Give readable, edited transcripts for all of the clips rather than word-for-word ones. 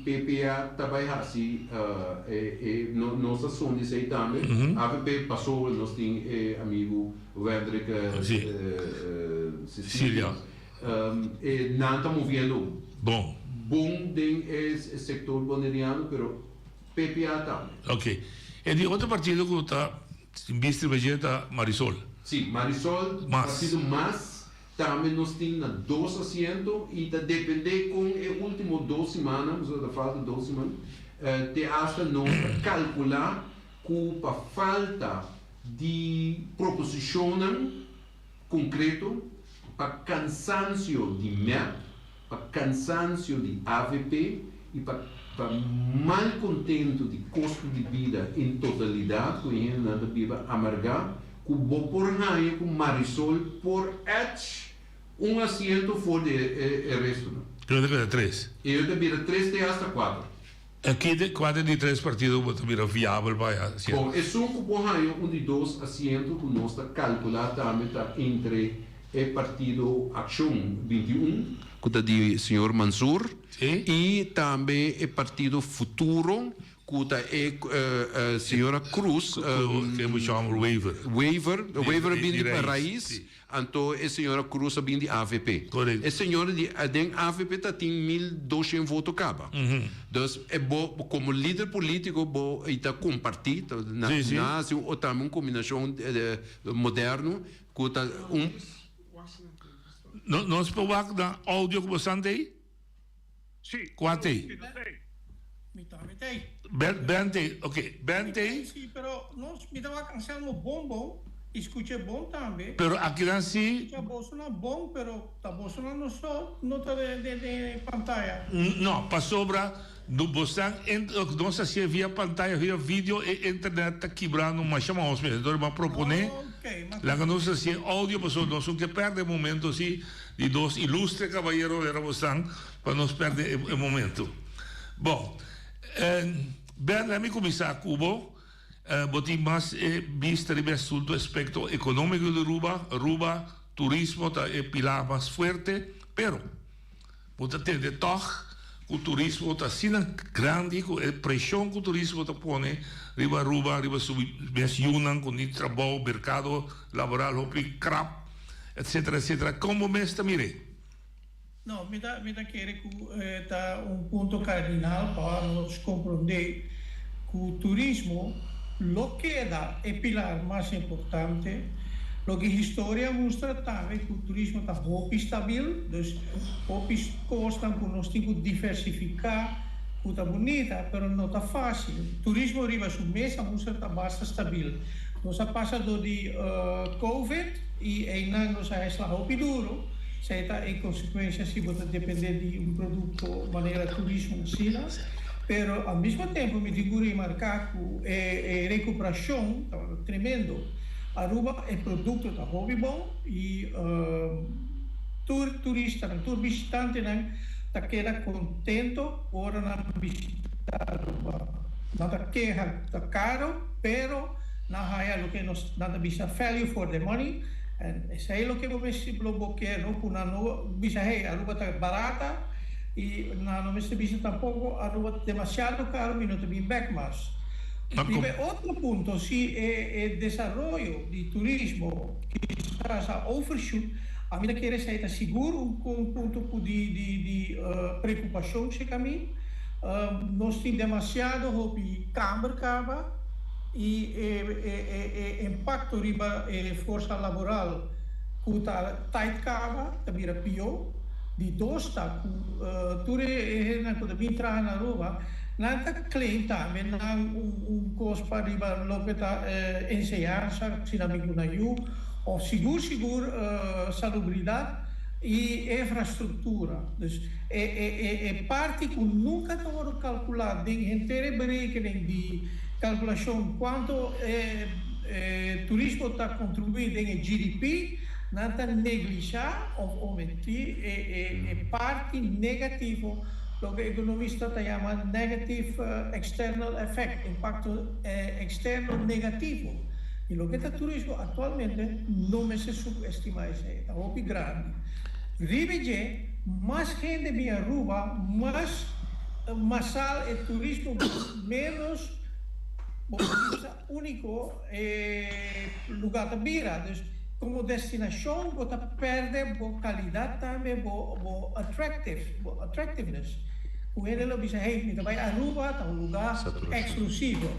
PPA ta bay haci e nos a son di esey tambe. Avp pasobra nos tin e amigo Wendrick Cecilia. E nan ta moviendo Bon. Bon den e sector Boneriano, pero PPA tambe. Ok. E di otro partido cu ta tin bista riba dje ta Marisol. Si, Marisol, Mas. Partido Mas, tambe nos tin na dos asiento y ta depende con e ultimo dos simannan, pasobra ta falta dos siman, te hasta nos ta calcula cu pa falta di proposicionnan concreto, pa cansancio di mep, pa cansancio di avp y pa pa malcontento di costo di bida en totalidad cu e hendenan ta biba amarga cu bo por haña cu Marisol por edge un asiento for di e restonan. Yo ta keda tres. E yo ta bira tres te hasta cuater. Aki de cuater di tres partido bo ta bira viabel pa haña asiento? Bon, esun cu por haña un di dos asiento cu nos ta calcula tambe ta entre e partido Accion 21, cu ta di señor Mansur, y tambe e partido Futuro, cu ta e señora Cruz. Cu bo chama Wever. Wever, Wever a bin di Raiz. Anto e señora Cruz a bin di avp. Correcto. E señora di den avp ta tin 1200 voto caba. Dus e bo como lider politico bo y ta comparti ta na na haci un tambe un combinacion moderno cu ta un. No nos por wak na audio cu bo san tey? Sí. Cua tey? Mi tey. Mi tambe tey. Ben, Ben tey, ok. Ben tey. Mi tey sí, pero nos, mi ta wak Anselmo bon bon y scuch'e bon tambe. Pero akinan sí. Scucha bosonan bon, pero ta bosonan no so no ta den den pantaya. No, pasobra no bosan en nos hacié via pantaya, via video, e internet ta kibrando masha mahos mes. Entonces mi a proponé laga nos hacié audio pasobra nos no ke perde e momento así. Di dos ilustre cabayero era bosan pa nos perde e momento. Bon, Ben, laat mi cuminsa cu bo. Bo tin mas e bista riba e asunto aspecto economico di Aruba. Aruba, turismo ta e pilar mas fuerte, pero bo ta tende tog cu turismo ta asina grandi cu e presion cu turismo ta pone riba Aruba, riba su mes yunan cu ni trabou, mercado laboral hopi krap. Etcetera etcetera Kon bo mes ta mir'é? No, mi ta mi ta kere ku ta un punto kardinal pa nos komprondé ku turismo lo keda e pilar mas importante. Loke historia mustra tambe ku turismo ta hopi stabil, dus hopi kosnan ku nos tin ku diversifiká ku ta bunita pero no ta fásil. Turismo riba su mes a mustra ta basta stabil. Nos a pasa dor di Covid y eynan nos a hesla hopi duro. Esey ta e consecuencia si bo ta depende di un producto manera turismo asina. Pero al mismo tempo mi tin cu remarca cu e recuperacion tabata tremendo. Aruba e producto ta hopi bon y tur turistanan, tur bishitantenan ta keda contento ora nan bishita Aruba. Nan ta keha cu ta caro, pero nan haya loke nos nan ta bisa value for the money en esey loke bo mester lo bo kier no cu nan no bisa hey Aruba ta barata y nan no mester bisa tampoco Aruba ta demasiado caro mi no ta bin bek mas. Riba e otro punto si e e desaroyo di turismo kisas a overshoot ami ta kere esey ta sigur un punto cu di di di preocupacion cerca mi. Nos tin demasiado hopi kamber kaba i e impakto riba e forsa laboral ku ta tight kaba ta bira pió. Di dos ta ku tur e hendenan ku ta bin traha na Aruba nan ta claim tambe nan un kos pa riba loke ta enseñansa si nan bin ku nan yu òf sigur sigur salubridat i infrastruktura. Dus e e e e parti ku nunka ta wòrdu kalkulá den henter e berekening di kalkulashon kuantu e e turismo ta kontribuí den e GDP, nan ta neglishá òf omití e e e parti negativo, loke ekonomista ta yama negative external effect, impakto eksterno negativo. I loke ta turismo aktualmente no mester subestimá esei, e ta hopi grandi. Riba dje, mas hende bin Aruba, mas masal e turismo menos bo por bisa úniko e lugá ta bira. Dus komo destinashon bo ta pèrdè bo kalidat tambe bo bo attractive bo attractiveness ku hende lo bisa hey mi ta bai Aruba ta un lugá eksklusivo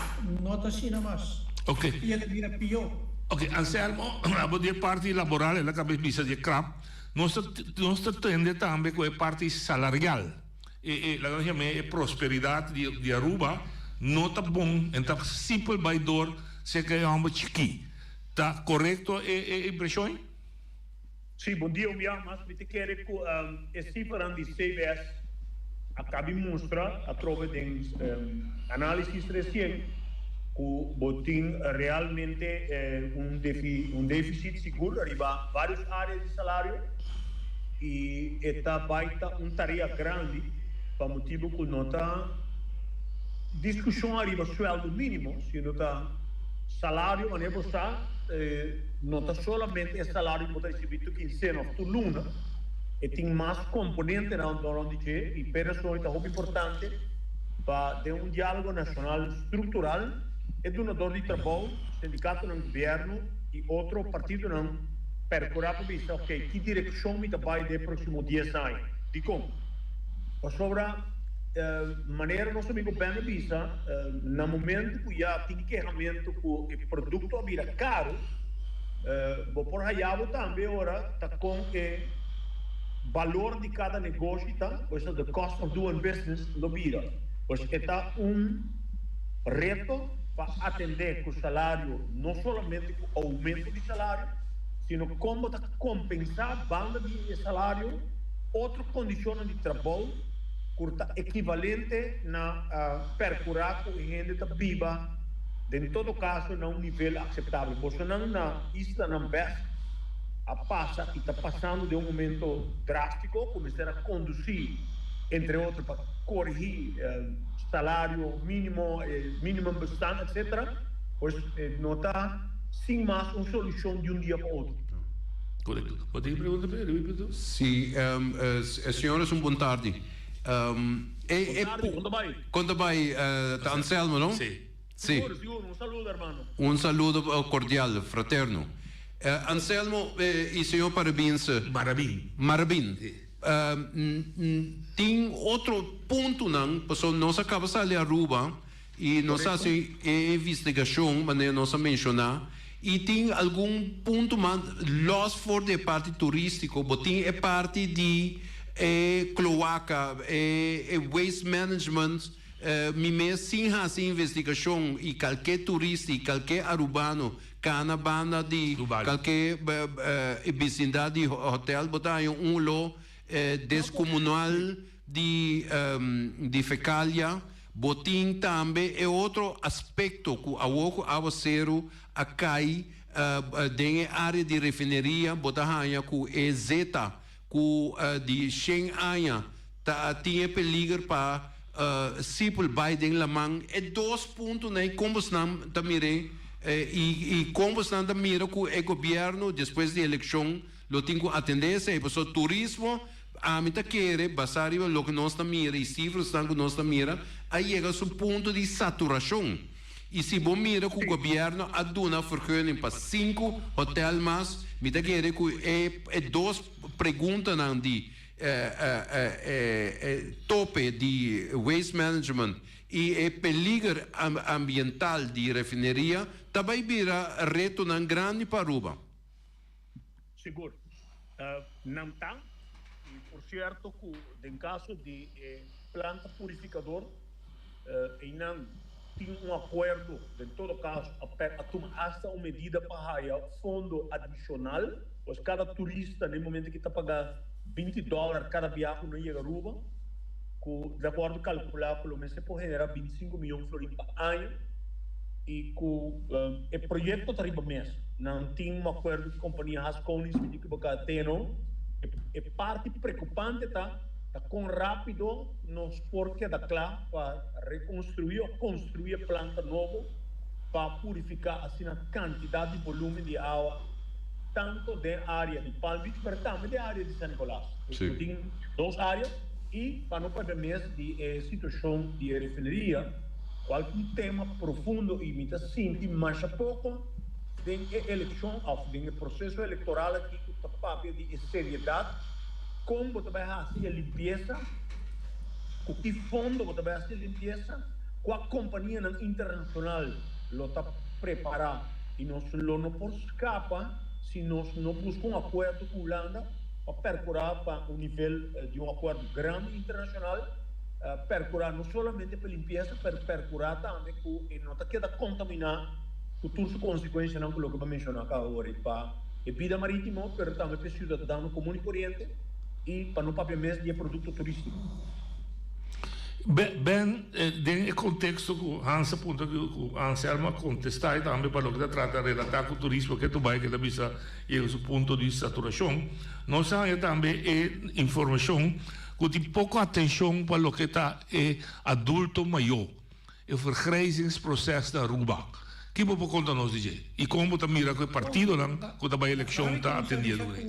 no ta asina mas i e ta bira pió. Ok Anselmo abo di e parti laboral el a kaba bisa di e krap nos ta nos ta tende tambe ku e parti salarial. E e laga nos yam'é e prosperidat di di Aruba no ta bon en ta simpel bai dor serka e hòmber chikí. Ta korekto e e impreshon ei? Sí, bon dia un biaha mas. Mi ta kere ku e sifranan di CBS a kabi mustra atrobe den análisis resien ku bo tin realmente un un défisit sigur riba vários área di salario. I e ta bai ta un tarea grandi pa motibu ku no ta diskushon ariba suèldo mínimo, sino ta salario manera bo sa no ta solamente e salario ku bo ta risibí tur kinsena òf tur luna, e tin mas komponentenan rònt di dje i p'e rason e ta hopi importante pa den un diálogo nashonal struktural e dunador di trabou, sindikatonan, gobièrnu i otro partidonan Percura pa bisa, ok, ki direccion mi ta bay den e proximo dies aña? Dicon? Pasobra, manera nos amigo Ben a bisa, na momento cu ya tin kehamento cu e producto a bira caro, bo por haya bo tambe ora ta con e balor di cada negoshi ta, pues the cost of doing business lo bira. Pues e ta un reto pa atende cu salario, no solamente cu aumento di salario, sino kon bo ta kompensá banda di e salario otro kondishonnan di trabou ku ta ekivalente na perkurá ku e hende ta biba den todo kaso na un nivel akseptabel. Bosonan na islanan bes a pasa i ta pasando den un momento drástiko ku mester a kondusí entre otro pa korigí salario mínimo, minimum bestaan etcetera. Pues no ta sin mas un solucion di un dia pa otro. Correcto. Bo tin pregunta p'e, Rui? Si, señores un bon tardi. Bon tardi, con ta bai? Con ta bai, ta Anselmo, no? Si. Si. Sigur, sigur, un saludo hermano. Un saludo cordial, fraterno. Anselmo y señor Parabinse. Marabin. Marabin. Si. Tin otro puntonan, pasobra nos a caba sali Aruba. I nos a hasi e investigashon manera nos a menshoná i tin algun punto mas lòs for di e parti turístiko. Bo tin e parti di e kloaka, e waste management. Mi mes sin hasi investigashon i kalke turista i kalke arubano kana banda di kalke bisindat di hotèl bo ta haña un oló deskomunal di di fecalia. Bo tin tambe e otro aspecto cu awor cu awaceru a cay den e area di refineria bo ta haya cu e zeta cu di shen aña ta tin e peliger pa sipel bay den laman. E dos puntonan ey con bosnan ta mire y con bosnan ta mira cu e gobierno despues di eleccion lo tin cu atende esey pasobra turismo Ami ta kere, basá riba loke nos ta mira i sifrasnan ku nos ta mira, a yega su punto di saturashon. I si bo mira ku gobièrnu a duna vergunning pa sinku hotèl mas, mi ta kere ku e e dos preguntanan di e tope di waste management i e peliger ambiental di refineria ta bai bira retonan grandi pa Aruba. Sigur. Nan ta. I por sierto ku den kaso di e planta purifikador, einan tin un akuerdo, den todo kaso a a tuma asta un medida pa haya fondo adishonal, pues kada turista den momento ki ta paga 20 dòler kada biaha ku nan yega Aruba, ku di akuerdo kalkulá ku lo mester por generá 25 miyon florin pa aña. I ku e proyekto ta riba mes. Nan tin un akuerdo ku kompania Haskoning Smith ku boka TNO. E parti preokupante ta ta kon rápido nos por keda kla pa rekonstruí òf konstruí e planta nobo pa purifiká asina kantidat di volúmen di awa tanto den área di Palm Beach pero tambe den área di San Nicolas. Nos tin dos área. I pa no papia mes di e situashon di e refineria, kual ta un tema profundo i mi ta sinti masha poko den e elekshon òf den e proseso elektoral aki ku ta papia di e seriedat kon bo ta bai hasi e limpiesa, ku ki fondo bo ta bai hasi e limpiesa, kua kompanianan internashonal lo ta prepará i nos lo no por skapa si nos no buska un akuerdo ku Hulanda. Pa percura pa un nivel di un acuerdo grandi internacional, percura no solamente pa limpieza, pero percura tambe cu e no ta keda contamina cu tur su consecuencianan cu loke bo a menciona acá awor, pa e bida maritimo, pero tambe pa e ciudadano comun y coriente y pa no papia mes di e producto turistico. Ben, den e contexto cu Hans a puntra cu Anselmo a contesta y tambe pa loke ta trata relata cu turismo ke tu bay ke ta bisa Yega su punto di saturashon. Nos a haña tambe e informashon ku tin poko atenshon pa loke ta e adulto mayó, e vergrijzingsproces na Aruba. Ki bo por konta nos di dje? I kon bo ta mira ku e partidonan ku ta bai elekshon ta atendiendo kuné?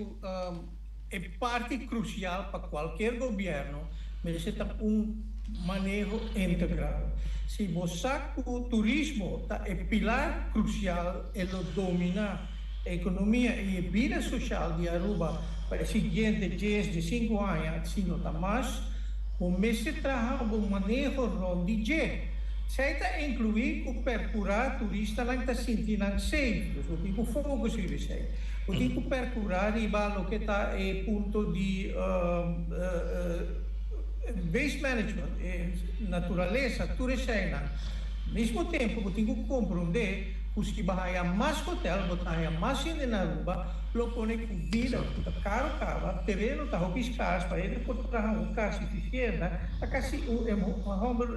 E parti krusial pa kualkier gobièrnu mester ta un maneho integral. Si bo sa ku turismo ta e pilar krusial e lo dominá e ekonomia i e bida soshal di Aruba pa e siguiente dies, diesinku aña, si no ta mas, bo mester traha bo maneho rond di dje. Esei ta inkluí ku perkurá turistanan ta sinti nan safe, dus bo tin ku focus riba esei. Bo tin ku perkurá riba loke ta e punto di waste management, e naturalesa, tur eseinan. Mesmo tempu bo tin ku komprondé ku si bo haña mas hotel, bo ta haña mas hende na Aruba, lo pone ku bida ku ta karo kaba, tereno ta hopi skars pa hende por traha un kas i vivienda, ta kasi un hòmber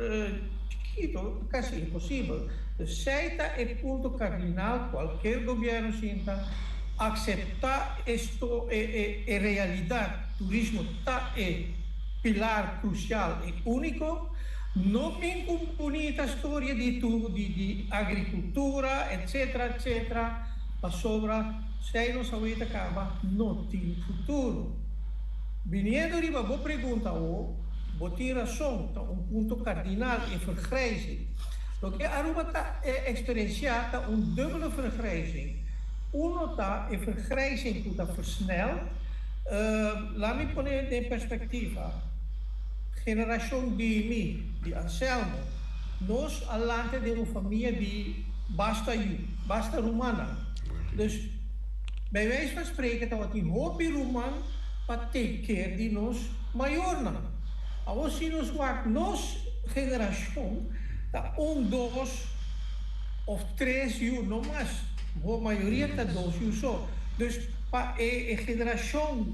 chikito, ta kasi imposibel. Esei ta e punto kardinal, kualker gobièrnu sinta akseptá esto e e realidat, turismo ta e pilar krusial i úniko. No bin ku bunita storia di tu di di agrikultura etsetera etsetera pasobra esei nos awita kaba no tin futuro. Biniendo riba bo pregunta awo, bo tin rason, ta un punto kardinal e vergrijzing. Loke Aruba ta experiencia ta un dubbele vergrijzing. Uno ta e vergrijzing cu ta versneld. Laat mi pone den perspectiva. Generacion di mi, di Anselmo, nos a lanta den un famia di basta yu, basta rumannan. Dus, bij wijze van spreken tabatin hopi ruman pa take care di nos mayornan. Awor si nos wak nos generashon ta un, dos of tres yu, no mas, bo mayoria ta dos yu so. Dus pa e generashon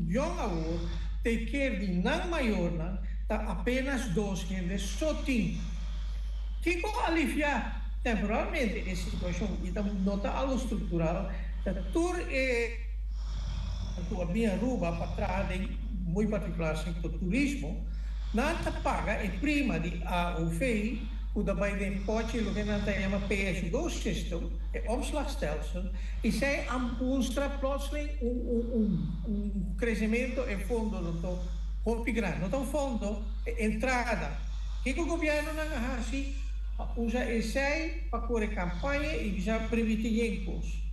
yong awor take care di nan mayornan ta apenas dos hende so tin. Kiko aliviá temporalmente e situashon i ta no ta algo struktural ta tur e ku a bin Aruba pa traha den muy partikular sektor turismo, nan ta paga e prima di AOV ku ta bai den pochi loke nan ta yama pay as you go system, e omslagstelsel, i esei a mustra plotseling un un un kresementu e fondo lo to hopi grandi. No ta un fondo, e entrada. Kiko gobièrnunan a hasi? A usa esei pa kore kampaña i bisa primiti yen kos.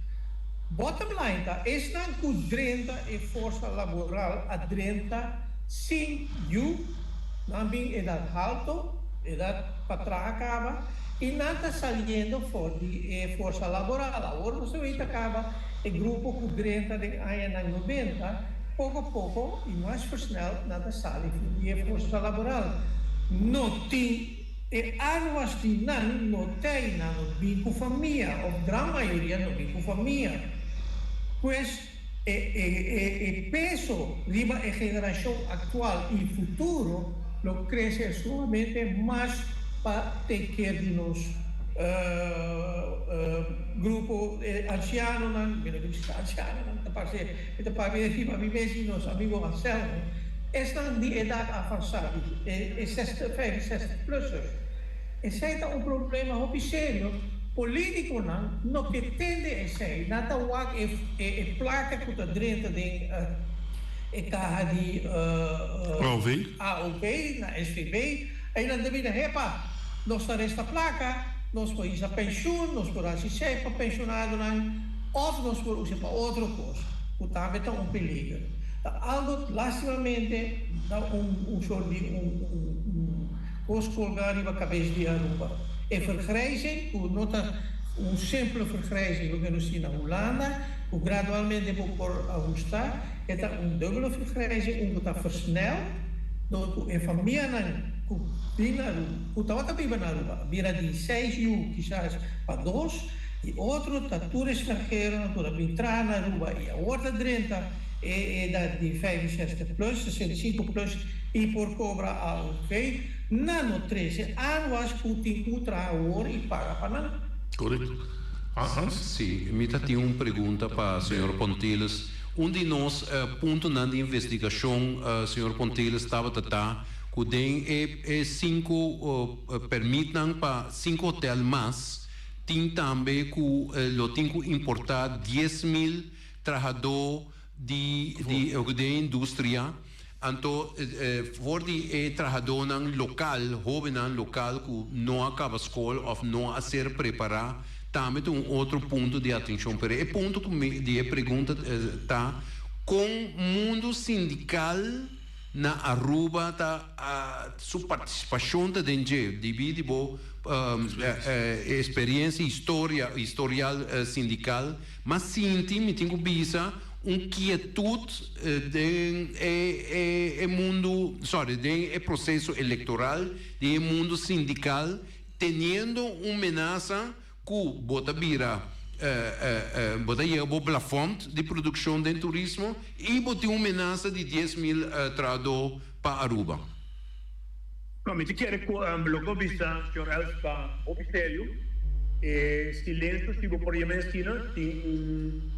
Bottom line ta esnan ku drenta e forsa laboral a drenta sin yu, nan bin edat halto, edat pa traha kaba, i nan ta saliendo for di e forsa laboral. Awor nos ta weta kaba e grupo ku drenta den añanan nobenta, poko poko i mas versneld nan ta sali for di e forsa laboral. No tin. E arwas di nan no tei, nan no bin ku famia, òf gran mayoria no bin ku famia. Pues e e e e peso riba e generashon aktual i futuro lo krese solamente mas pa take care di nos grupo e ansianonan, mi no ke bisa ansianonan, ta parse mi ta papia riba mi mes i nos amigo Anselmo, Esnan di edat avansá, di e 65 plussers. Esei ta un problema hopi serio. Politikonan no ke tende esei. Nan ta wak e e plaka ku ta drenta den e kaha di AOV. AOV na SVB, ei nan ta bira hepa, nos ta resta plaka, nos por hisa penshun, nos por hasi sèk pa penshonadonan òf nos por usa pa otro kos, ku tambe ta un peliger. Ta algo lastimamente ta un un sort di un un kos kolgá riba kabes di Aruba. E vergrijzing ku no ta un simpele vergrijzing loke nos tin na Hulanda, ku gradualmente bo por ahustá, e ta un dubbele vergrijzing, un ku ta versneld dor ku e famianan ku bin na Aruba, ku tabata biba na Aruba, a bira di seis yu kisas pa dos, i otro ta tur estranheronan ku ta bin traha na Aruba i awor ta drenta e edat di 65 plus, 65 plus i por kobra AOV, nan no trese anwas ku tin ku traha awor i paga pa nan. Korekto. Hans? Sí, mi ta tin un pregunta pa señor Pontiles. Un di nos puntonan di investigashon, señor Pontiles, tabata ta ku den e e sinku permitnan pa sinku hotel mas, tin tambe ku lo tin ku importá 10,000 trahadó di di den industria. Anto for di e trahadónan lokal, hóbennan lokal ku no a kaba skol òf no a ser prepará, tambe ta un otro punto di atenshon. Pero e punto ku mi di e pregunta ta kon mundu sindikal na Aruba ta su partisipashon ta den dje, debí di bo esperiensia, historia, historial sindikal, m'a sinti mi tin ku bisa un kietut den e e mundu, sorry, den e proseso elektoral, den e mundu sindikal, teniendo un menasa ku bo ta bira, bo ta yega bo plafond di produkshon den turismo i bo tin un menasa di 10,000 trahadó pa Aruba. No, mi ta kere ku loke bo bisa, señor Els, ta hopi serio. E silensio, si bo por yama asina, tin un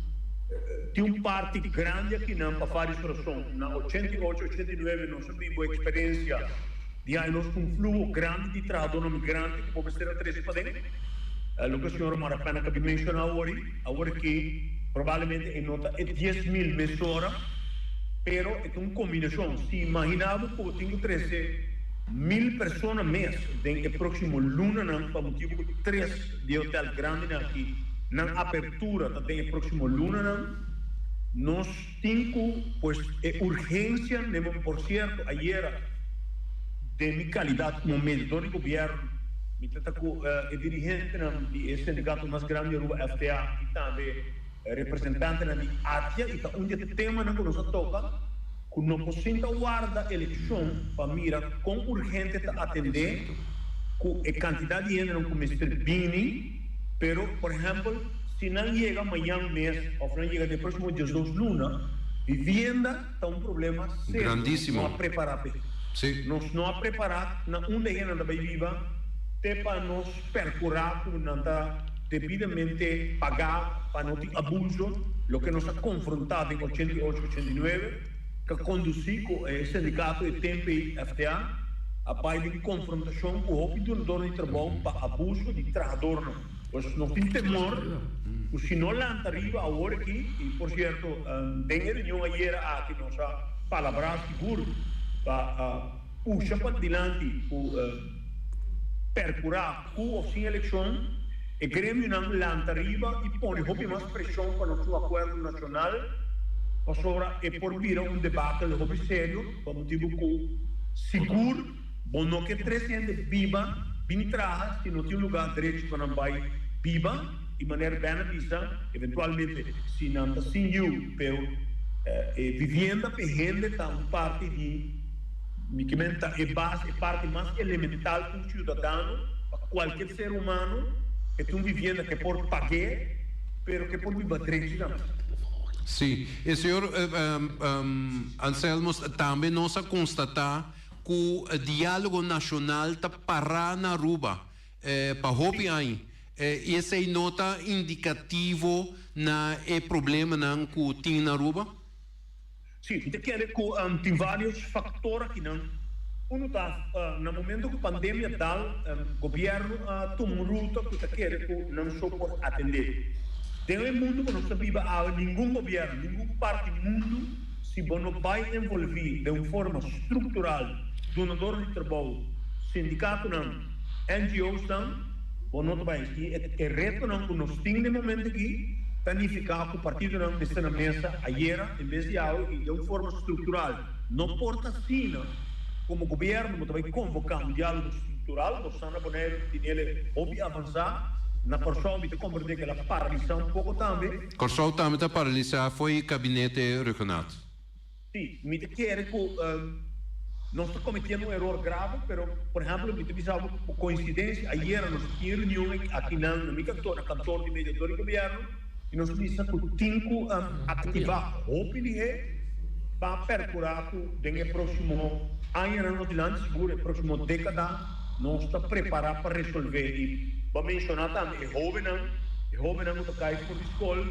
tin un parti grandi akinan pa varios rason. Na 88, 89 nos a biba e eksperensia di haña nos ku un fluho grandi di trahadónan migrante ku bo mester a trese paden. Loke señor Marapena a kabi menshoná awor, awor aki probablemente e no ta e 10,000 mesora. Pero e ta un kombinashon. Si imaginá bo ku bo tin ku trese 1000 persona mes den e próksimo lunanan pa motibu ku tres di e hotèl grandinan aki nan apertura ta den e próksimo lunanan, nos tin ku pues e urgensia den bo. Por sierto, ayera den mi kalidat komo mediador di gobièrnu mi ta ta ku e dirigentenan di e sindikato mas grandi di Aruba, FTA, i tambe Representantenan di ATIA i ta un di e temanan ku nos a toka ku no por sinta warda elekshon pa mira kon urgente ta atendé ku e kantidat di hendenan ku mester bini, pero por ehèmpel si nan yega mañan mes òf nan yega den e próksimo 12 luna, vivienda ta un problema serio, nos no a prepará p'e. Nos no a prepará na unda e hendenan ta bai biba te pa nos perkurá ku nan ta debidamente pagá pa no tin abuso, loke nos a konfrontá den 88, 89, ku a kondusí ku e sindikato e tempu ei, FTA, a bai den konfrontashon ku hopi dunadornan di trabou pa abuso di trahadornan. Pues nos tin temor ku si no lanta riba awor aki, i por sierto den e reunion ayera aki nos a palabrá sigur pa pusha pa dilanti ku perkurá Ku of sin elekshon, e gremionan lanta riba i pone hopi mas preshon pa nos un akuerdo nashonal, pasobra e por bira un debakel hopi serio pa motibu ku sigur bo no ke tres hende biba bin traha si no tin un lugá drechi pa nan bai biba i manera Ben a bisa eventualmente si nan ta sin yu pero e vivienda p'e hende ta un parti di Mi ke men ta e base, e parti mas elemental ku un siudadano, pa kualkier ser humano, e ta un vivienda ke por pag'é, pero ke por biba drechi tambe. Sí. E señor Anselmo, tambe nos a konstatá ku diálogo nashonal ta pará na Aruba pa hopi aña. I esei no ta indikativo na e problemanan ku tin na Aruba? Sí, mi ta kere ku tin vários faktor akinan. Unu ta, na momento ku pandemia dal, gobièrnu a tuma un ruta ku ta kere ku nan so por atendé. Den e mundu ku nos ta biba awe, ningun gobièrnu, ningun parti mundu Si bo no bai envolví den un forma struktural dunador di trabou, sindikatonan, NGOsnan, bo no ta bai. I e retonan ku nos tin den momento aki ta nifiká ku partidonan mester na mesa ayera en bes di awe i den un forma struktural. No por ta asina komo gobièrnu bo ta bai konvoká un diálogo struktural, bo sa na Boneiru ta tene el hopi avansá, na Kòrsou mi ta komprendé ku el a paralisá un poko tambe. Kòrsou tambe ta paralisá fo'i kabinete Rhuggenaath. Sí, mi ta kere ku nos ta kometiendo un eror grave, pero por ehèmpel mi ta bisa bo ku koinsidensia ayera nos tin reunion akinan na mi kantor, na kantor di mediador di gobièrnu, i nos bisa ku tin ku aktivá hopi lihé pa perkurá ku den e próksimo añanan nos dilanti, sigur e próksimo dékada, nos ta prepará pa resolvé. I bo a menshoná tambe e hóbennan, e hóbennan ku ta kai for di skol.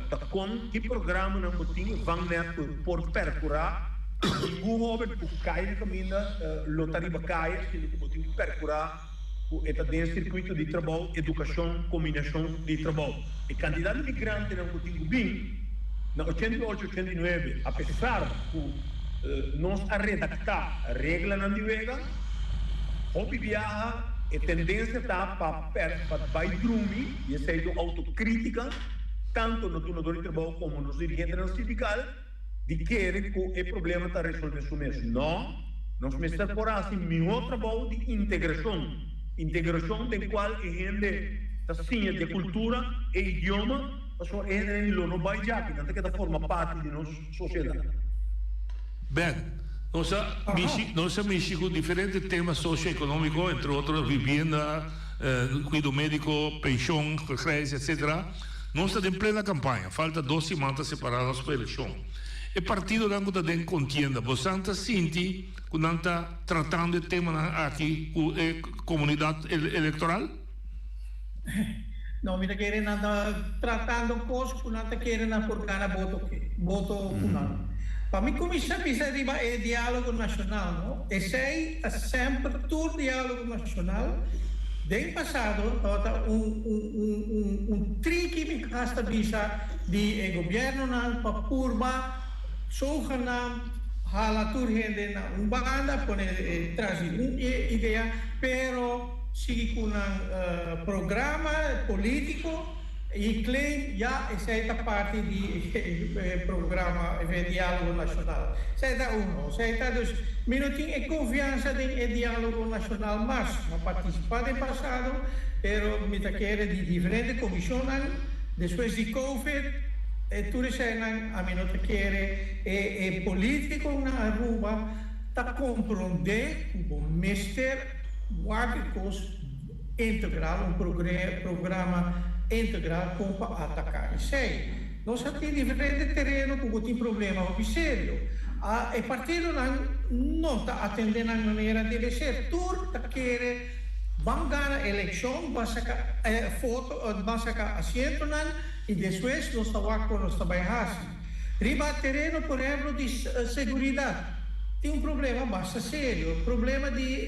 Ta kon ki programanan bo tin vangnet ku por perkurá ku ningun hóben ku kai na kaminda lo ta riba kaya, sino ku bo tin ku perkurá ku e ta den sirkuito di trabou, edukashon, kombinashon di trabou. E kantidat di migrantenan ku tin ku bin na 88, 89, apesar ku nos a redaktá reglanan di wega, hopi biaha e tendensia ta pa bai drumi i esei ta un autokritika tantu na dunador di trabou komo nos dirigentenan sindikal di kere ku e problema ta resolve su mes. No, nos mester por hasi mihó trabou di integrashon, integrashon den kual e hende ta siña di e kultura, e idioma, pasobra e hendenan lo no bai djaki, nan ta keda forma parti di nos sosiedat. Ben, nos a mishi, nos a mishi ku diferente tema sosio-ekonómiko, entre otro vivienda, kuido médiko, penshon, vergrijs, etcetera. Nos ta den plena kampaña, falta dos siman ta separá nos pa elekshon. E partidonan ku ta den kontienda, bosan ta sinti ku nan ta tratando e temanan aki ku e komunidat elektoral? No, mi ta kere nan ta tratando kos ku nan ta kere nan por gana boto ke, boto ku nan. Pa mi kuminsá bisa riba e diálogo nashonal, no, esei ta semper tur diálogo nashonal den pasado tabata un un un un un triki mi hasta bisa di e gobièrnunan pa purba zogenaamd hala tur hende na un banda, pone tras di un idea, pero. Sigui ku nan programa polítiko i claim ya esei ta parti di e programa e diálogo nashonal. Esei ta uno. Esei ta dus mi no tin e konfiansa den e diálogo nashonal mas. Mi a partisipá den pasado pero mi ta kere di diferente komishonnan despues di covid e tur eseinan ami no ta kere e e polítikonan na Aruba ta komprondé ku bo mester Wak e kos integral, un programa integral kon pa ataká esei. Nos a tin diferente tereno ku bo tin problema hopi serio. A e partidonan no ta atendé nan manera debe ser. Tur ta kere ban gana elekshon, ban saka foto, ban saka asientonan i despues nos ta wak kon nos ta bai hasi. Riba tereno por ehemplo di seguridat tin un problema basta serio, problema di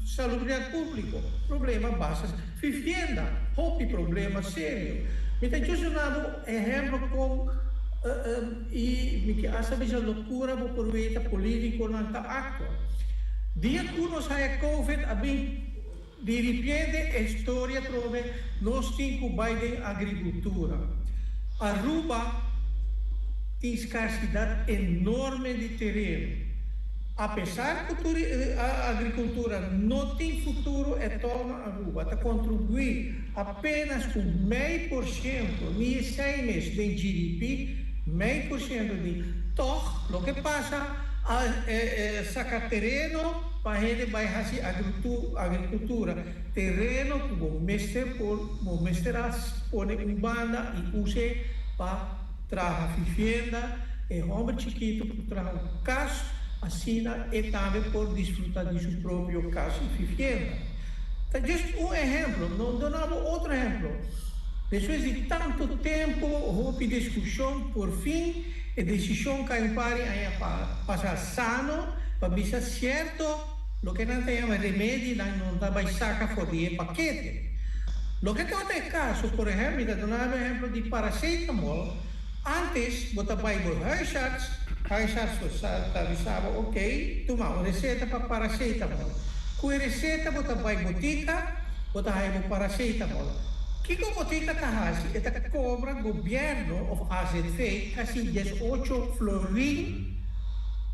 salubridat publico, problema basta vivienda, hopi problema serio. Mi ta djus duna bo ehemplo con y mi ke hasta bisa locura bo por weta politiconan ta actua. Dia cu nos haya covid a bin Di ripiente e storia trobe nos tin cu bay den agricultura. Aruba tin scarsidad enorme di tereno. Apesar cu agricultura no tin futuro etol na Aruba ta contribui apenas cu mei por ciento, ni esey mes den GDP, mei por ciento di, toch loke pasa a saca tereno Pa hende bai hasi agrikultura, tereno ku bo mester por bo mester a pone un banda i us'e pa traha vivienda, e hòmber chikitu por traha un kas, asina e tambe por disfruta di su propio kas i vivienda. Ta just un ehemplo, no duna bo otro ehemplo. Despues di tantu tempu, hopi diskushon, por fin e desishon kai un par di aña pasá sano pa bisa sierto loke nan ta yama remedinan no ta bai saka for di e pakete. Loke tabata e kaso, por ehèmpel, mi ta duna bo ehèmpel di paracetamol. Antes bo ta bai bo huisarts, huisarts lo sa ta bisa bo ok, tuma un receta pa paracetamol. Cu e receta bo ta bai botica, bo ta haya bo paracetamol. Kico botica ta haci? E ta cobra gobierno of AZV casi 18 florin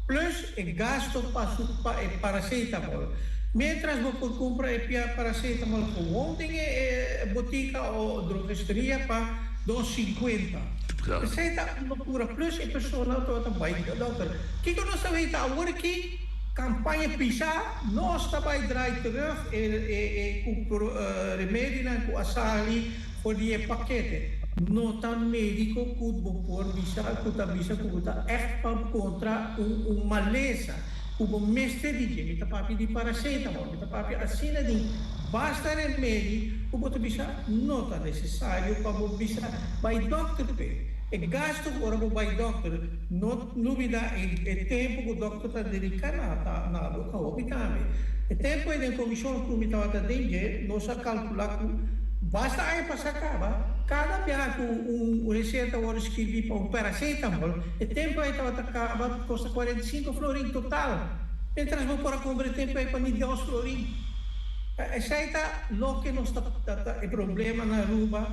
plus e gasto pa su pa e paracetamol. Mientras bo por cumpra e pia paracetamol gewoon den e botica o drogisteria pa 2,50. Esei ta un locura plus e persona tabata bai dokter. Kiko nos ta weta awor aki? Campaña pisa nos ta bai draai terug e e cu remedinan cu a sali for di e pakete. No ta medico cu bo por bisa cu ta bisa cu bo ta echt pa contra un un malesa cu bo mester di dje. Mi ta papia di paracetamol, mi ta papia asina di basta remedi cu bo ta bisa no ta necesario pa bo bisa bai dokter p'e. E gasto cu ora bo bai dokter no lubida e e tempo cu dokter ta dedica na ta na bo ta hopi tambe. E tempo ei den comision cu mi tabata den dje nos a calcula cu basta aña pasa caba cada biaha cu un receta worde skirbi pa un paracetamol e tempo ei tabata caba costa 45 florin total mientras bo por a compra e tempo ei pa ni dos florin. Esei ta loke nos ta ta e problema na Aruba,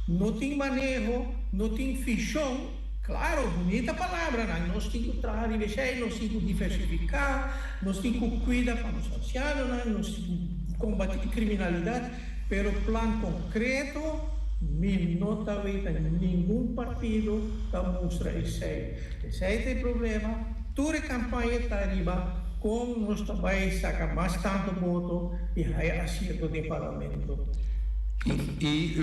no tin maneho, no tin vision, claro bunita palabranan, nos tin cu traha riba esei, nos tin cu diversifica, nos tin cu cuida pa nos ancianonan, nos tin cu combati criminalidad, pero plan concreto mi no ta weta ningun partido ta mustra esei. Esei ta e problema, tur e campaña ta riba con nos ta bay saca mas tanto voto y haya asiento den parlamento. Y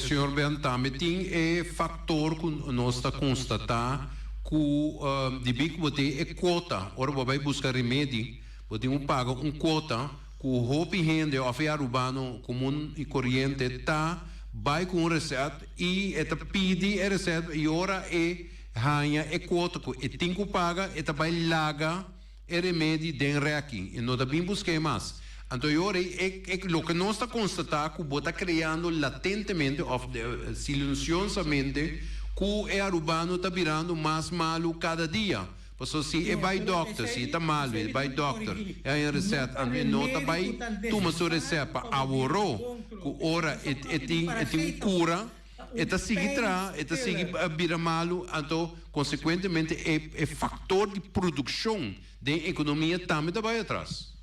señor Ben tambe tin e factor cu nos ta constata cu di bi cu bo tin e quota ora bo bay busca remedi bo tin cu paga un quota cu hopi hende of e Arubano comun y coriente ta bay cu un recet y e ta pidi e recet y ora e haña e quota cu e tin cu paga e ta bay laga e remedi den reki e no ta bin busk'é mas. Anto e ora ei e loke nos ta konstatá ku bo ta kreando latentemente òf silensiosamente ku e arubano ta birando mas malu kada dia. Pasobra si e bai dòkter, si e ta malu e bai dòkter e haña resèt anto e no ta bai tuma su resèt pa aworó ku ora e tin e tin un kura. E ta sigui traha, e ta sigui bira malu, anto konsekuentemente e e faktor di produkshon den ekonomia tambe ta bai atras.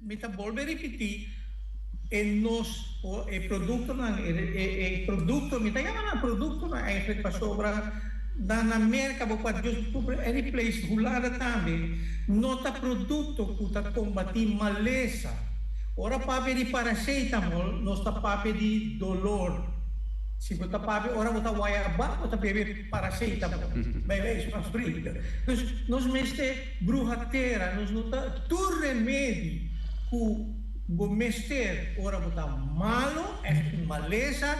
Mi ta bolbe ripití, e nos e produktonan, e e produkto, mi ta yama nan produktonan eigenlijk pasobra na na Merka bo por just kumpra any place, Hulanda tambe, no ta produkto ku ta kombatí malesa. Ora papia di paracetamol, nos ta papia di dolor. Si bo ta papia ora bo ta waya aba, bo ta bebe paracetamol, bij wijze van spreken. Dus nos mester bruha tera, nos no ta tur remedi ku bo mester ora bo ta malo, ègt un malesa,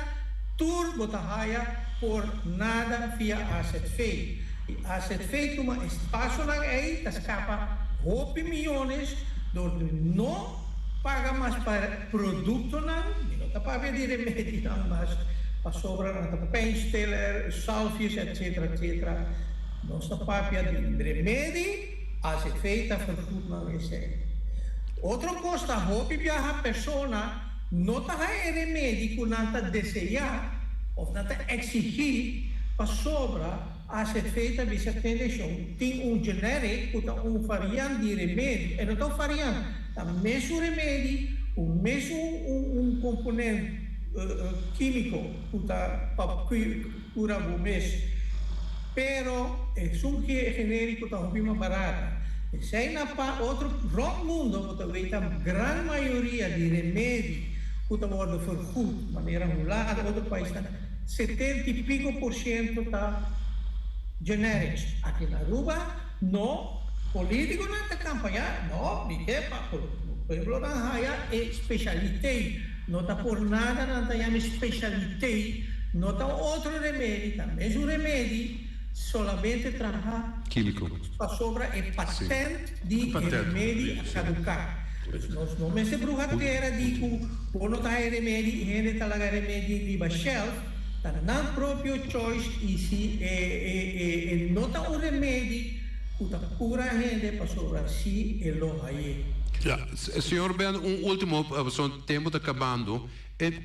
tur bo ta haya por nada via AZV. I AZV tuma e pasonan ei ta skapa hopi miyones dor di no paga mas pa produktonan, mi no ta papia di remedinan mas, pasobra nan ta pijnstiller, salfjes etc. Etc. Nos ta papia di remedi, AZV ta vergoed nan esei. Otro kos ta hopi biaha persona no ta haña e remedi ku nan ta deseá òf nan ta eksigí pasobra AZV ta bisa tende shon tin un generic ku ta un variant di remedi, e no ta un variant, ta mesun remedi ku mesun un komponent kimiko ku ta pa kura bo mes, pero esun generiko ta hopi mas barata. Esei na pa otro rond mundo bo ta weta gran mayoria di remedi ku ta wordo vergoed, manera Hulanda, otro paisnan, 70 y pico por ciento ta generics. Aki na Aruba no, politiconan ta campaña, no, mi ke pa pueblonan haya e specialiteit, no ta por nada nan ta yama specialiteit, no ta un otro remedi, ta mesun remedi, solamente traha Químico. pasobra e patent di e remedi a caduca. Dus nos no mester bruha tera di cu bo no ta haya remedi y hende ta laga remedi riba shelf. Ta nan propio choice y si e e e e no ta un remedi cu ta cura hende pasobra si e lo haye. Ya, señor Ben, un ultimo, pasobra tempo ta cabando.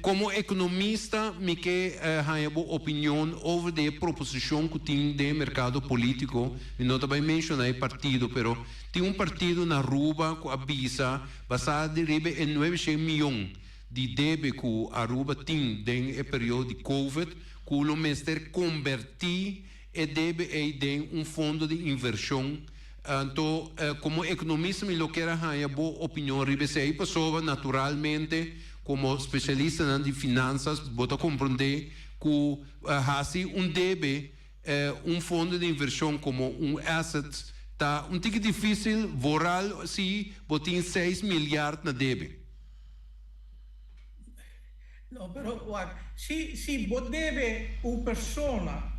Como economista mi ke haña bo opinion over di e proposicion cu tin den e mercado politico, mi no ta bay menciona e partido, pero tin un partido na Aruba cu a bisa basa di riba e nuebeshen miyon di debe cu Aruba tin den e periodo di Covid cu lo mester comberti e debe ey den un fondo di inversion. Anto como economista mi lo kier a haña bo opinion riba esey pasobra naturalmente como specialistanan di finanzas bo ta comprende cu haci un debe un fondo di inversion como un asset ta un tiki dificil vooral si bo tin seis milyard na debe. No, pero wak, si si bo debe un persona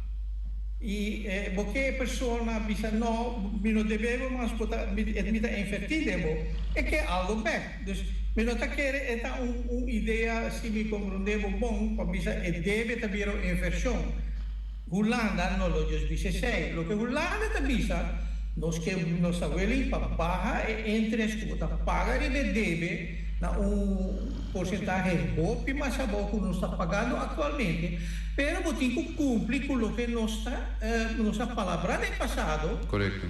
y bo ke e persona bisa no, mi no debe bo mas, bo ta mi mi ta inverti den bo, e ke algo bek. Dus mi no ta kere e ta un un idea, si mi comprende bo bon, pa bisa e debe ta bira un inversion. Hulanda no lo djis bisa esei. Loke Hulanda ta bisa, nos ke nos ta willing pa baha e interest ku bo ta paga riba e debe na un porsentahe hopi mas abou ku nos ta pagando aktualmente, pero bo tin ku kumpli ku loke nos ta nos a palabrá den pasado. Korekto.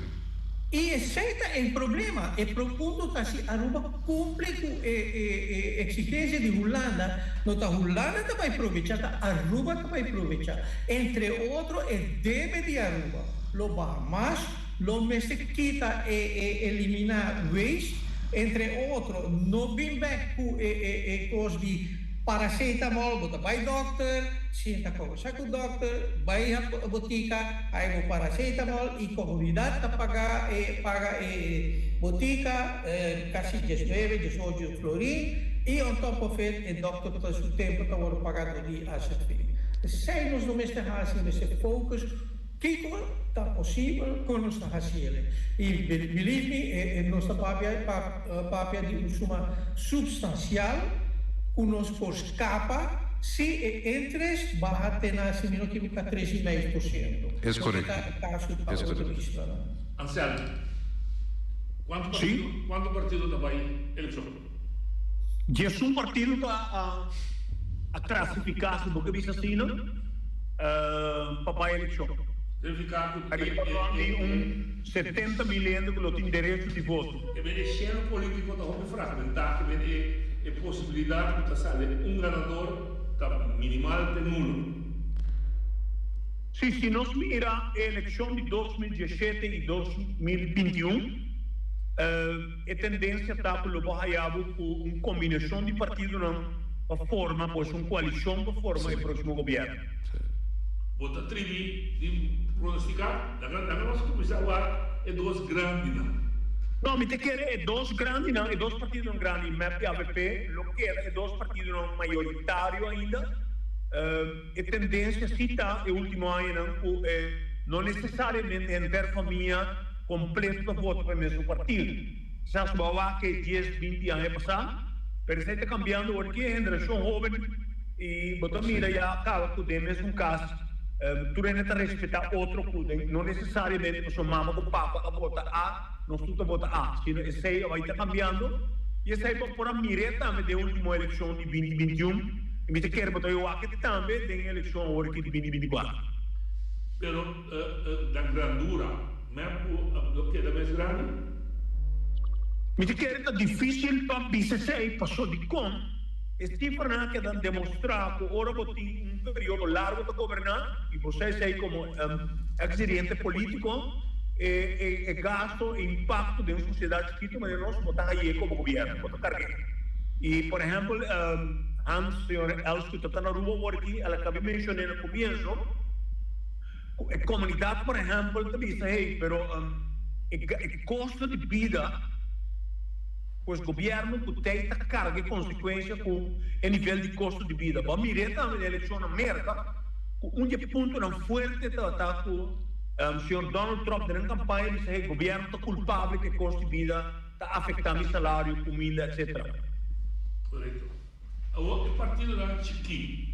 I esei ta e problema. E punto ta si Aruba kumpli ku e e eksigensia di Hulanda, no ta Hulanda ta bai probecha, ta Aruba ta bai probecha. Entre otro e debe di Aruba lo baha mas, lo mester kita e e eliminá waste, entre otro no bin bek ku e e e kos di paracetamol, bo ta bai dòkter, sinta kombersá ku dòkter, bai botika, Hay bo paracetamol y comunidad ta paga e paga e botica casi diesnuebe, diesocho florin y on top of it e dokter ta su tempo ta worde paga door di AZV. Esey nos no mester haci, mester focus kico ta posibel con nos ta haciele y believe me nos ta papia papia di un suma substancial cu nos por scapa si e interest baha te na, si mi no ekivoca, tres y medio por ciento. Es Loke correcto. ta e caso pa Es otro correcto. islanan. Anselmo, cuanto partido, Sí. cuanto partido ta bay eleccion? Diesun partido ta a a clasifica, si bo ke bisa asina, pa bay eleccion. Significa cu Aki e, ta e, rond e, di e. un 70.000 hende ku lo tin derecho di voto. E ben e sheno politico ta hopi fragmenta, ke ben e e posibilidad cu ta sali un ganador ta minimal te nulo. Si, si nos mira e eleccion di 2017 y 2021, e tendencia ta cu lo bo haya bo cu un combinacion di partidonan pa forma pues un coalicion pa forma e proximo gobierno. Bo ta tribi di pronostica? Laga laga nos cuminsa wak e dos grandinan. No, mi ta kere e dos grandinan, e dos partidonan grandi, mep y avp, lo keda e dos partidonan mayoritario ainda. E tendencia si ta e ultimo añanan cu e no necesariamente henter famia completo ta vota pa e mesun partido. Kisas bo a wak e dies, binti aña pasa, pero esei ta cambiando ora ki e generacion hoben y bo ta mira ya caba cu den mesun cas tur hende ta respeta otro cu den no necesariamente pasobra mama cu papa a vota A, nos tur ta vota A, sino esei a bay ta cambiando y esei bo por a mir'é tambe den ultimo eleccion di binti 21 y mi ta kere bo ta wak e tambe den e eleccion awor aki di binti 24. Pero na grandura mep cu lo keda mes grandi? Mi ta kere ta dificil pa bisa esei paso dicon e cifranan a keda demostra cu ora bo tin un periodo largo ta goberna y bo sa esei como ex dirigente politico e e gasto e impacto den un sociedad chikito manera nos bo ta haye como gobierno bo ta cargue y por ehempel Hans señor Els cu ta ta na Aruba awor aki el a cabi mencione na comienzo cu e comunidad por ehempel ta bisa hey pero e costo di bida pues gobierno cu tey ta carga e consecuencia cu e nivel di costo di bida. Bo a mira tambe den eleccion na Merca cu un di e puntonan fuerte tabata cu señor Donald Trump den nan campaña bisa hey gobierno ta culpable cu e costo di bida ta afecta mi salario, cuminda etc. Correcto. Awor e partidonan chikí.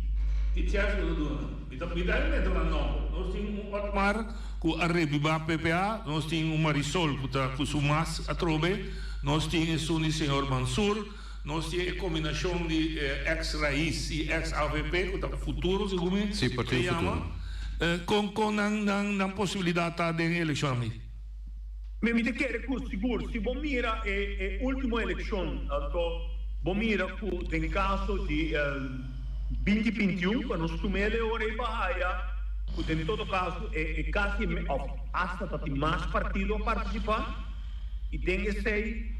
Ki chèns bo ta duna nan? Mi ta mi ta inventa nan nòmber. Nos tin un Otmar ku a rebibá PPA, nos tin un Marisol ku ta ku su mas atrobe, nos tin esun di señor Mansur, nos tin e kombinashon di ex Raiz i ex avp ku ta Futuro segun mi Sí, e Partido yama. Futuro. Kon kon nan nan nan posibilidat ta den e elekshonnan ei? Mi mi ta kere ku sigur si bo mira e e ultimo elekshon anto bo mira ku den kaso di 2021 pa nos tuma el e ora ei pa haya ku den todo kaso e e kasi òf asta ta tin mas partido a partisipá i den esei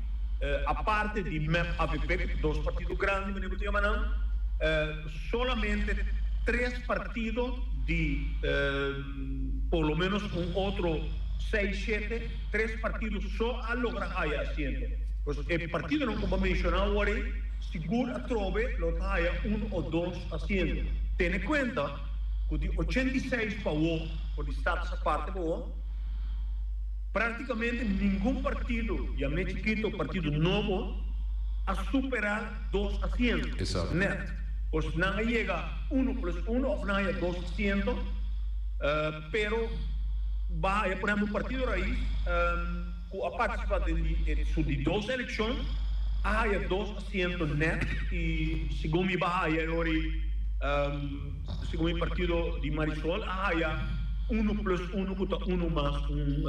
aparte di mep avp ku ta dos partido grandi manera bo ta yama nan solamente tres partido di por lo menos un otro seis, shete, tres partido so a logra haya asiento. Pues e partidonan ku bo a menshoná awor ei sigur atrobe lo ta haya un o dos asiento. Tene kuenta ku di 86 pa awor, for di Status Aparte pa awor, práktikamente ningun partido, yam'é chikito partido nobo, a superá dos asiento nèt. Pues nan a yega uno plus uno òf nan a haya dos asiento. Pero ba haya por ehempel Partido Raiz cu a participa den di su di dos eleccion a haya dos asiento net y segun mi ba haya e ora segun mi partido di Marisol a haya uno plus uno cu ta uno mas un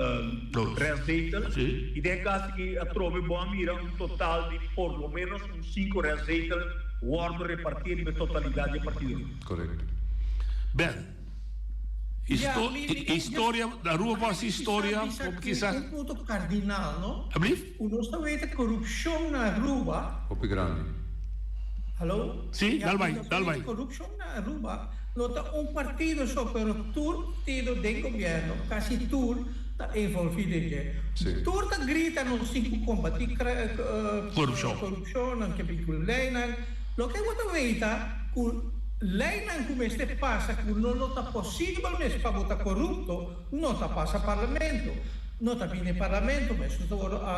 restzetel y den e caso aki atrobe bo a mira un total di por lo menos un cinco restzetel wordo reparti riba e totalidad di e partidonan. Correcto. Ben. Ja, mi, mi, Historia, Aruba por haci historia, Bisa como kisas. Un punto cardinal, no? Alblief? Cu nos ta weta corupcion na Aruba. Hopi grandi. Hallo? Si, Ja, dal bai, nos ta dal weta bai. corupcion na Aruba no ta un partido so, pero tur partido den gobierno, casi tur, ta envolvi den dje. Si. Tur ta grita nos tin cu combati Corupcion. corupcion, nan ke bin cu leynan. Loke bo ta weta cu Leinan ku mester pasa ku no lo ta posibel mes pa bo ta korupto, no ta pasa parlamento. No ta bini parlamento mes, no ta wòrdu a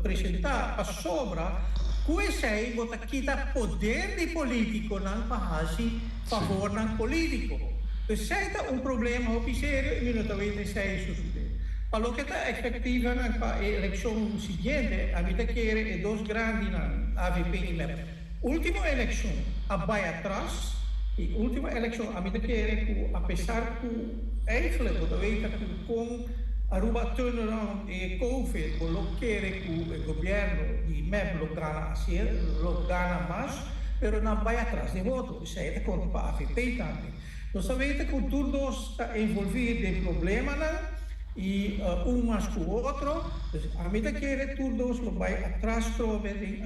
presentá pasobra ku esei bo ta kita poder di polítikonan pa hasi favornan polítiko. Esei ta un problema hopi serio i mi no ta weten esei sosodé. Pa loke ta ekspektivanan pa e elekshon siguiente, ami ta kere e dos grandinan, avp i mep, Ultimo eleccion a bay atras y ultimo eleccion ami ta kere cu apesar cu eigenlijk bo ta weta cu con Aruba a turn around e covid bo lo kere cu e gobierno di mep lo gana asier lo gana mas pero nan bay atras den voto esey ta conta pa avp tambe. Nos ta weta cu tur dos ta envolvi den problemanan y un mas cu otro, dus ami ta kere tur dos lo bay atras trobe den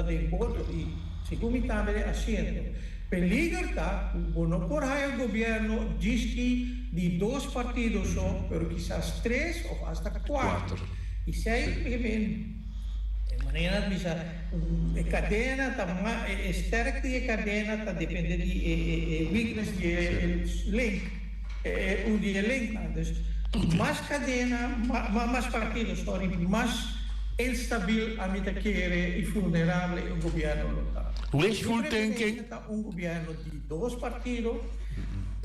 den voto y segun mi tambe den asiento. Peliger ta cu bo no por haya gobierno djis di dos partido so, pero kisas tres of hasta cuatro. Y esey E manera di bisa e kadena ta e sterk di e kadena ta depende di e weakness di e link, un di e linknan. Dus mas kadena, mas partido, sorry, mas instabil ami ta kere i vulnerable e gobierno lo ta. Wishful thinking. Mi preferencia ta un gobierno di dos partido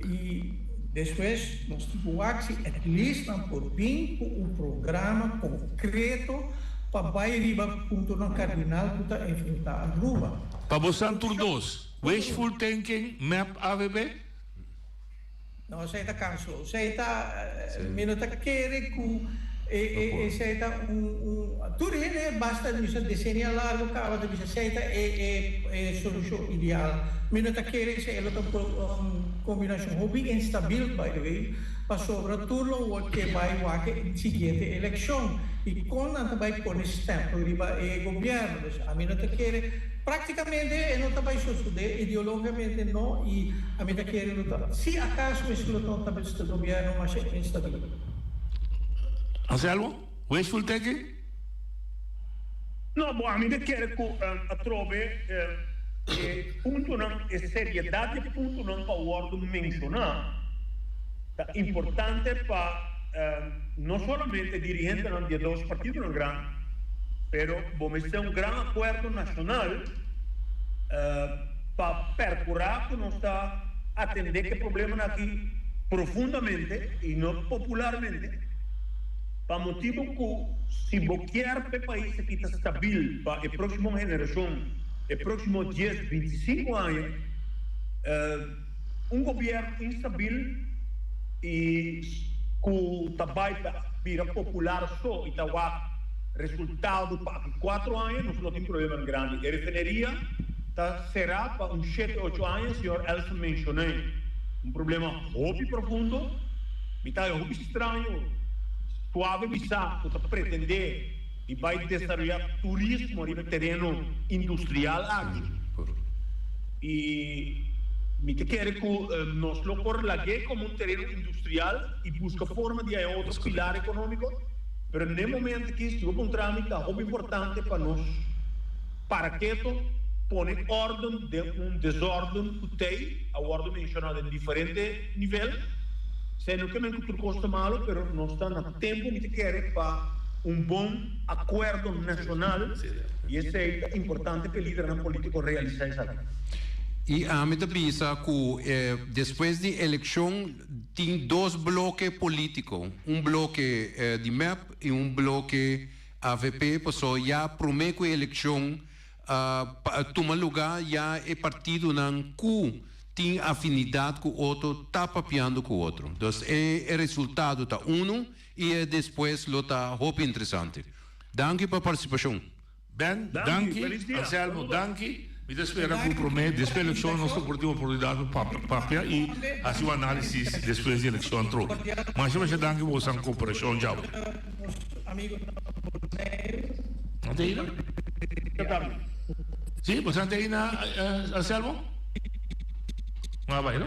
i despues nos tin ku wak si at least nan por bin ku un programa konkreto pa bai riba puntonan kardinal ku ta enfrentá Aruba. Pa bosan tur dos, wishful thinking, mep, avp? No, esei ta kanso. Esei ta, mi no ta kere ku esei ta un, un, tur hende basta bisa desenia largo kaba ta bisa esei ta e e solushon ideal. Mi no ta kere esei, e lo ta un kombinashon hopi instabil by the way, pasobra tur lo word ke bai wak e siguiente elekshon i kon nan ta bai pone stempel riba e gobièrnu. Dus ami no ta kere. Práktikamente e no ta bai sosodé, ideológikamente no, i ami ta kere lo ta, si akaso esei lo ta un tabes gobièrnu masha instabil. Anselmo, wishful thinking? No, bo ami ta kere ku atrobe e puntonan, e seriedat di e puntonan ku a wòrdu menshoná ta importante pa no solamente dirigentenan di e dos partidonan grandi, pero bo mester un gran akuerdo nashonal pa perkurá ku nos ta. atendé ku e problemanan aki profundamente i no popularmente, pa motibu ku si bo kier pa e pais aki ta stabil pa e próksimo generashon, e próksimo dies, bintisinku aña, un gobièrnu instabil i ku ta bai pa bira popular so i ta wak resultado pa aki kuatro aña, nos lo tin problemanan grandi. E refineria ta será pa un shete ocho aña, señor Elson menshoné un problema hopi profundo. Mi ta haña hopi straño suave bisa ku ta pretendé di bai desaroyá turismo riba e tereno industrial aki. I mi ta kere ku nos lo por lag'é komo un tereno industrial i buska forma di haña otro pilar ekonómiko. Pero n'e momento aki, si bo puntra mi, ta hopi importante pa nos para keto, pone órden den un desórden ku tei a wòrdu menshoná den diferente nivel. Esei no ke men ku tur kos ta malu, pero nos ta na tempu, mi ta kere, pa un bon akuerdo nashonal i esei ta importante pa e lidernan polítiko realisá esaki. I ami ta bisa ku despues di elekshon tin dos bloke polítiko, un bloke di mep i un bloke avp, pasobra ya promé ku e elekshon tuma lugá ya e partidonan ku tin afinidat ku otro ta papiando ku otro. Dus e resultado ta unu i e despues lo ta hopi interesante. Danki pa partisipashon. Ben, danki. Anselmo, danki. Mi ta spera ku promé despues elekshon nos lo por tin oportunidat pa papia i hasi un análisis despues di elekshon atrobe. Masha masha danki pa boso koperashon djawe. Nan ta eina? Sí, boso nan ta eina, Anselmo? Nan a bai, no?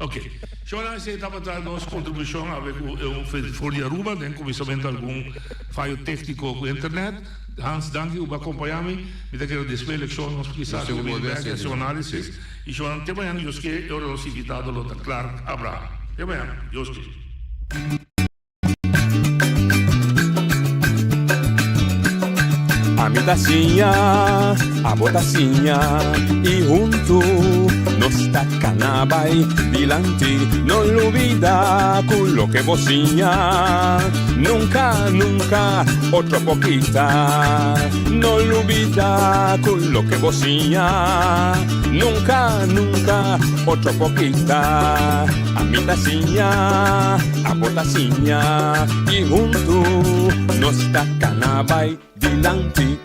Ok. Shona, esei tabata nos kontribushon awe ku for di Aruba den kuminsamentu algun fayo tékniko ku internet. Hans, danki ku bo a kompañá mi. Mi ta kere despues elekshon nos kisas lo bini bek i hasi un análisis. I shonnan, te mañan Dios ke, e ora nos invitado lo ta Clark Abraham. Te mañan, Dios ke. Ami ta siña, abo ta siña i huntu nos ta kana bai dilanti. No lubida ku loke bo siña nunka, nunka otro por kita. No lubida ku loke bo siña nunka, nunka otro por kita. Ami ta siña, abo ta siña i huntu nos ta kana bai dilanti.